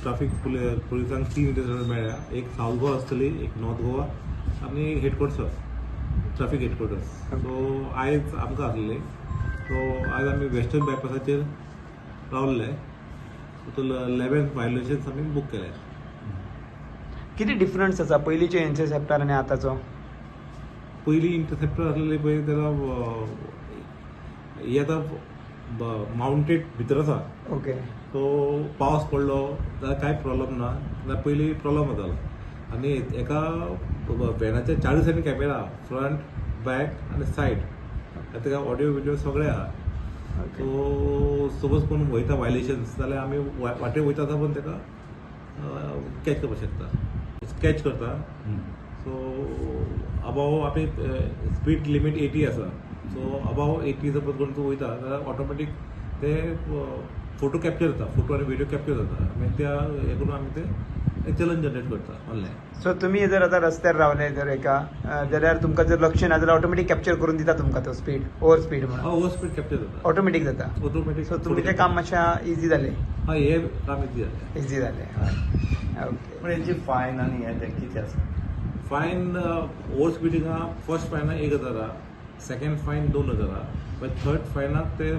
Traffic पुलिसांक तीन interceptor मेळ्ळ्या. एक सावथ गोवा आसतली, एक नॉर्थ गोवा आनी एक हेडक्वॉर्टर्स, ट्राफीक हेडक्वॉर्टर्स. सो आयज आमकां आसलेले, सो आयज आमी वेस्टर्न बायपासाचेर रावल्ले. सो 11 व्हायलेशन्स आमी बूक केले. कितें डिफरन्स आसा पयलींचे इंटरसेप्टर आनी आतांचो? पयलीं इंटरसेप्टर आसलेली पळय, तेका ही आतां माउंटेड भितर आसा. सो पावस पडलो जाल्यार कांय प्रॉब्लम ना, जाल्यार पयलीं प्रॉब्लम जातालो. आनी एका व्हॅनाच्या चारूय सायडीन कॅमेरा, फ्रंट, बॅक आनी सायड. तेका ऑडियो विडियो सगळे आहा. सो सपोज कोण वयता व्हायलेशन्स जाल्यार आमी वाटेर वयता आसतना पण तेका कॅच करपाक शकता, कॅच करता. सो अबाव आपली स्पीड लिमीट 80 आसा, सो अबाव 80 सपोज कोण तूं वयता जाल्यार ऑटोमॅटीक ते फोटो कॅप्चर जाता, फोटो आनी विडियो कॅप्चर जाता. मागीर त्या हें करून आमी ते चलन जनरेट करता ऑनलायन. सो तुमी जर आतां रस्त्यार रावले जर एका जाल्यार तुमकां जर लक्ष ना जाल्यार ऑटोमॅटीक कॅप्चर करून दिता तुमकां तो स्पीड, ओवर स्पीड म्हणून? ओवर स्पीड कॅप्चर जाता. ऑटोमॅटीक जाता? ऑटोमॅटीक. सो तुमचें काम मातशें इजी जालें? हय, हें काम इजी जालें. इजी जालें, हय, ओके. पण हेंची फायन आनी हें तें कितें आसा? फायन, ओवर स्पिडींगा फर्स्ट फायन 1000 आहा, सेकंड फायन 2000 आहा, मागीर थर्ड फायनाक ते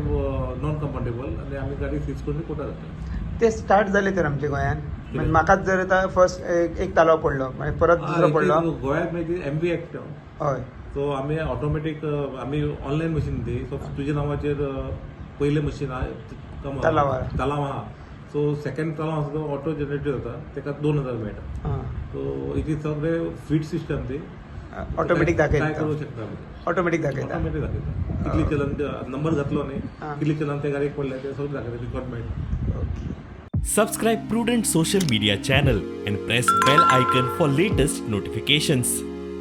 नॉन कंफर्टेबल आनी आमी गाडी सीज करून कोर्टात धाडटा. ते स्टार्ट जाले तर आमच्या गोंयान? म्हणजे म्हाकाच जर आतां फर्स्ट एक तालाव पडलो, मागीर परत दुसरो पडलो. गोंयांत मागीर एमव्ही एक्ट. सो आमी ऑटोमॅटीक, आमी ऑनलायन मशीन ती. सो तुज्या नांवाचेर पयलें मशीन आहा. तलावार. तलाव आहा. सो सेकंड तलाव आसा तो ऑटो जनरेट जाता, तेका 2000 मेळटा. सो it is सगळे फीड सिस्टम ती. ऑटोमॅटीक काय दाखयता. करूं शकता आमी. ऑटोमॅटीक दाखयता. ऑटोमॅटीक दाखयता कितली चलन, नंबर घातलो न्ही, कितली चलन त्या गाडयेक पडले ते सगळें दाखयता, रिकॉर्ड मेळटा. Okay. Subscribe Prudent Social Media channel and press bell icon for latest notifications.